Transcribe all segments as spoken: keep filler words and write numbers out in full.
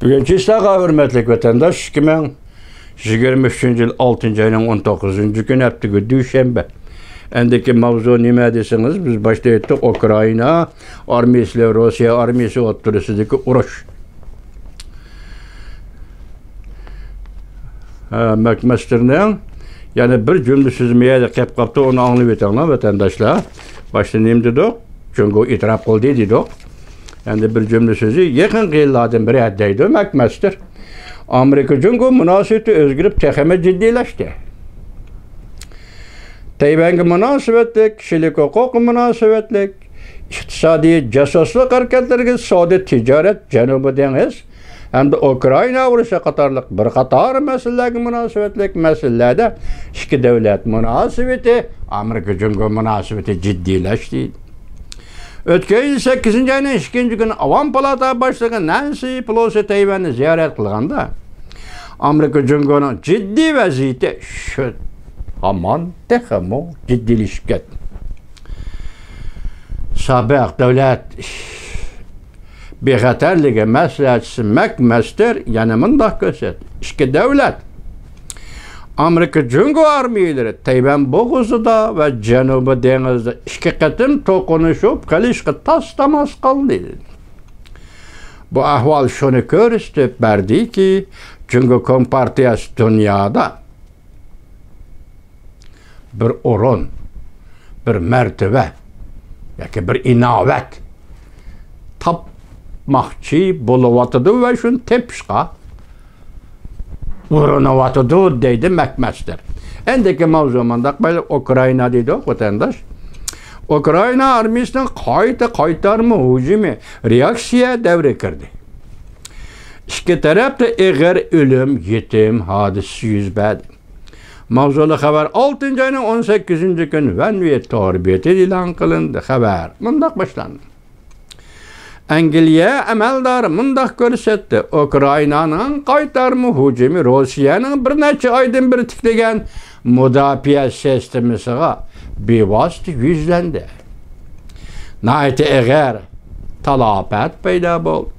بۈگۈن چىسلاغا ھۆرمەتلىك ۋەتەنداش، ئىككى مىڭ يىگىرمە ئۈچىنچى يىل ئالتىنچى ئاينىڭ ئون توققۇزىنچى كۈنى، ھەپتىگە دۈشەنبە. ئەندىكى ماۋزۇ نېمە دېسىڭىز، بىز باشتا ئېيتتۇق، ئۇكرائىنا ئارمىيىسى بىلەن روسىيە ئارمىيىسى ئوتتۇرىسىدىكى ئۇرۇش. ھە، مەكمەستېرنىڭ يەنە بىر جۈملە سۆزى مەيەردە قېلىپ قاپتۇ، ئۇنى ئاڭلىۋېتىڭلار، ۋەتەنداشلار. باشتا نېمە دېدۇق؟ جۇڭگو ئېتىراپ قىلدى دېدۇق. ئەندى بىر جۈملە سۆزى، يېقىنقى يىللاردىن بىرى دەيدۇ مەكمەستېر. ئامېرىكا جۇڭگو مۇناسىۋىتى ئۆزگىرىپ، تېخىمۇ جىددىيلەشتى. تەيۋەنگە مۇناسىۋەتلىك، كىشىلىك ھوقۇققا مۇناسىۋەتلىك، ئىقتىسادىي جاسۇسلۇق ھەرىكەتلىرىگە، سودا تىجارەت، جەنۇبىي دېڭىز ھەمدە ئۇكرائىنا ئۇرۇشى قاتارلىق بىر قاتار مەسىلىلەرگە مۇناسىۋەتلىك مەسىلىلەردە ئىككى دۆلەت مۇناسىۋىتى، ئامېرىكا جۇڭگو مۇناسىۋىتى جىددىيلەشتى. ئۆتكەن يىل سەككىزىنچى ئاينىڭ ئىككىنچى كۈنى ئاۋام پالاتا باشلىقى نەنسى پېلوسى تەيۋەننى زىيارەت قىلغاندا، ئامېرىكا جۇڭگونىڭ جىددىي ۋەزىيىتى شۇ ھامان تېخىمۇ جىددىيلىشىپ كەتتى. سابىق دۆلەت بىخەتەرلىكى مەسلىھەتچىسى مەكمەستېر يەنە مۇنداق كۆرسەتتى: ئىككى دۆلەت، ئامېرىكا جۇڭگو ئارمىيىلىرى تەيۋەن بوغۇزىدا ۋە جەنۇبىي دېڭىزدا ئىككى قېتىم توقۇنۇشۇپ قېلىشقا تاس-تاماس قالدى. بۇ ئەھۋال شۇنى كۆرسىتىپ بەردىكى، جۇڭگو كومپارتىيەسى دۇنيادا بىر ئورۇن، بىر مەرتىۋە ياكى بىر ئىناۋەت تاپماقچى بولۇۋاتىدۇ ۋە شۇنى تېپىشقا ئۇرۇنۇۋاتىدۇ، دەيدۇ مەكمەستېر. ئەندىكى ماۋزۇ مۇنداق، بەلكى ئۇكرائىنا دېدۇق، ۋەتەنداش. ئۇكرائىنا ئارمىيىسىنىڭ قايتا قايتارما ھۇجۇمى، رېئاكسىيە دەۋرىگە كىردى. ئىككى تەرەپتە ئېغىر ئۆلۈم، يېتىم ھادىسىسى يۈز بەردى. ماۋزۇلۇق خەۋەر ئالتىنچى ئاينىڭ ئون سەككىزىنچى كۈنى ۋەنۋى تور بېتىدە ئېلان قىلىندى. خەۋەر مۇنداق باشلاندى. ئەنگلىيە ئەمەلدارى مۇنداق كۆرسەتتى: ئۇكرائىنانىڭ قايتارما ھۇجۇمى روسىيەنىڭ بىر نەچچە ئايدىن بېرى تىكلىگەن مۇداپىئە سىستېمىسىغا بىۋاسىتە يۈزلەندى. ناھايىتى ئېغىر تالاپەت پەيدا بولدى.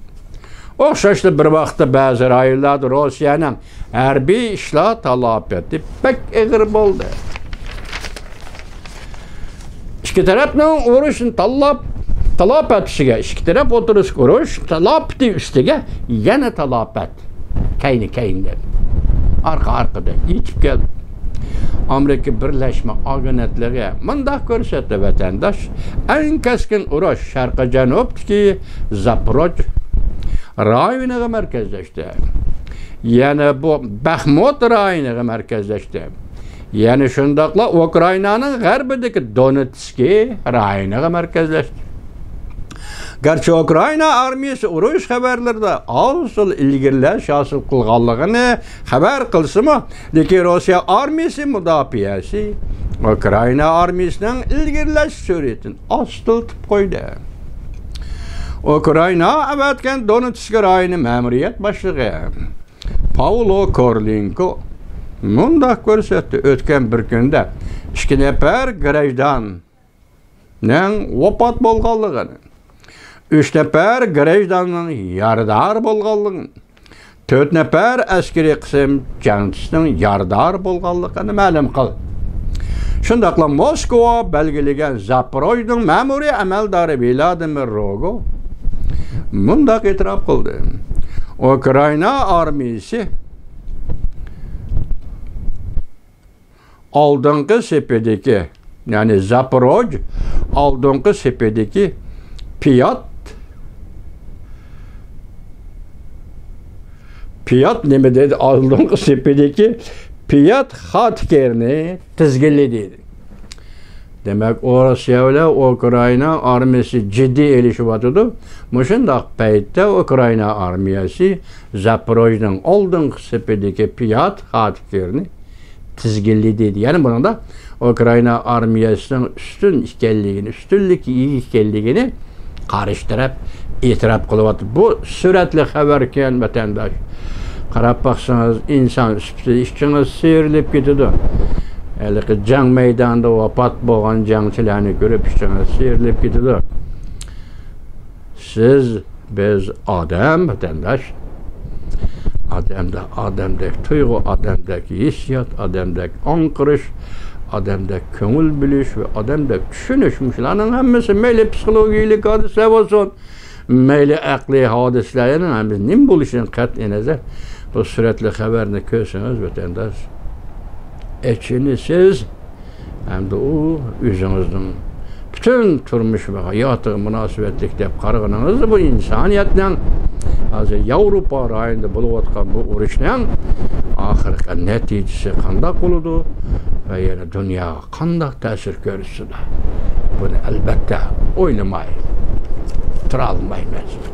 ئوخشاشلا بىر ۋاقىتتا بەزى رايونلاردا روسىيەنىڭ ھەربىي ئىشلار تالاپىتى بەك ئېغىر بولدى. ئىككى تەرەپنىڭ ئۇرۇشنى تاللاپ، تالاپەت ئۈستىگە، ئىككى تەرەپ ئوتتۇرىسىدىكى ئۇرۇش تالاپىتى ئۈستىگە يەنە تالاپەت كەينى-كەينىدىن، ئارقا-ئارقىدىن يېتىپ كەلدى. ئامېرىكا بىرلەشمە ئاگېنتلىقى مۇنداق كۆرسەتتى، ۋەتەنداش، ئەڭ كەسكىن ئۇرۇش شەرقىي جەنۇبتىكى زاپروژ رايونىغا مەركەزلەشتى. يەنە بۇ بەخمۇت رايونىغا مەركەزلەشتى. يەنە شۇنداقلا ئۇكرائىنانىڭ غەربىدىكى دونېتسكى رايونىغا مەركەزلەشتى. گەرچە ئۇكرائىنا ئارمىيىسى ئۇرۇش خەۋەرلىرىدە ئاستا ئىلگىرىلەش ھاسىل قىلغانلىقىنى خەۋەر قىلسىمۇ، لېكىن روسىيە ئارمىيىسى مۇداپىئەسى ئۇكرائىنا ئارمىيىسىنىڭ ئىلگىرىلەش سۈرئىتىنى ئاستىلىتىپ قويدى. ئۇكرائىنا ئەۋەتكەن دونېتسك رايونى مەمۇرىيەت باشلىقى پاۋلو كورلېنكو مۇنداق كۆرسەتتى: ئۆتكەن بىر كۈندە ئىككى نەپەر گراژداننىڭ ۋاپات بولغانلىقىنى، ئۈچ نەپەر گراژداننىڭ يارىدار بولغانلىقىنى، تۆت نەپەر ئەسكىرىي قىسىم جەڭچىسىنىڭ يارىدار بولغانلىقىنى مەلۇم قىلدى. شۇنداقلا موسكۋا بەلگىلىگەن زاپروژنىڭ مەمۇرىي ئەمەلدارى ۋلادىمىر روگو مۇنداق ئېتىراپ قىلدى: ئۇكرائىنا ئارمىيىسى ئالدىنقى سېپىدىكى، يەنى زاپروژ ئالدىنقى سېپىدىكى پىياد، پىياد نېمە دەيدۇ؟ ئالدىنقى سېپىدىكى پىياد خاتكېرىنى تىزگىنلىدى. دېمەك، روسىيە بىلەن ئۇكرائىنا ئارمىيىسى جىددىي ئېلىشىۋاتىدۇ. مۇشۇنداق پەيتتە ئۇكرائىنا ئارمىيەسى زاپروژنىڭ ئالدىنقى سېپىدىكى پىياد خاتكېرىنى تىزگىنلىدى. يەنى بۇنىڭدا ئۇكرائىنا ئارمىيەسىنىڭ ئۈستۈن ئىكەنلىكىنى، ئۈستۈنلۈككە ئىگە ئىكەنلىكىنى قارشى تەرەپ ئېتىراپ قىلىۋاتىدۇ. بۇ سۈرەتلىك خەۋەركەن، ۋەتەنداش. قاراپ باقسىڭىز، ئىنسان سۈپىتى ئىچىڭىز سىيرىلىپ كېتىدۇ. ھېلىقى جەڭ مەيدانىدا ۋاپات بولغان جەڭچىلەرنى كۆرۈپ ئىچىڭىز سىيرىلىپ كېتىدۇ. سىز، بىز ئادەم، ۋەتەنداش. ئادەمدە ئادەمدەك تۇيغۇ، ئادەمدەك ھېسسىيات، ئادەمدەك ئاڭقىرىش، ئادەمدەك كۆڭۈل بۆلۈش ۋە ئادەمدەك چۈشىنىش، مۇشۇلارنىڭ ھەممىسى مەيلى پسىخولوگىيەلىك ھادىسىلەر بولسۇن، مەيلى ئەقلىي ھادىسىلەرنىڭ ھەممىسى نېمە بولۇشىدىن قەتئىينەزەر، بۇ سۈرەتلىك خەۋەرنى كۆرسىڭىز، ۋەتەنداش، ئېچىنىسىز. ھەمدە ئۇ ئۆزىڭىزنىڭ پۈتۈن تۇرمۇش ۋە ھاياتىغا مۇناسىۋەتلىك دەپ قارىغىنىڭىزدا، بۇ ئىنسانىيەتنىڭ ھازىر ياۋروپا رايونىدا بولۇۋاتقان بۇ ئۇرۇشنىڭ ئاخىرقى نەتىجىسى قانداق بولىدۇ ۋە يەنە دۇنياغا قانداق تەسىر كۆرسىتىدۇ؟ بۇنى ئەلبەتتە ئويلىماي تۇرالمايمىز.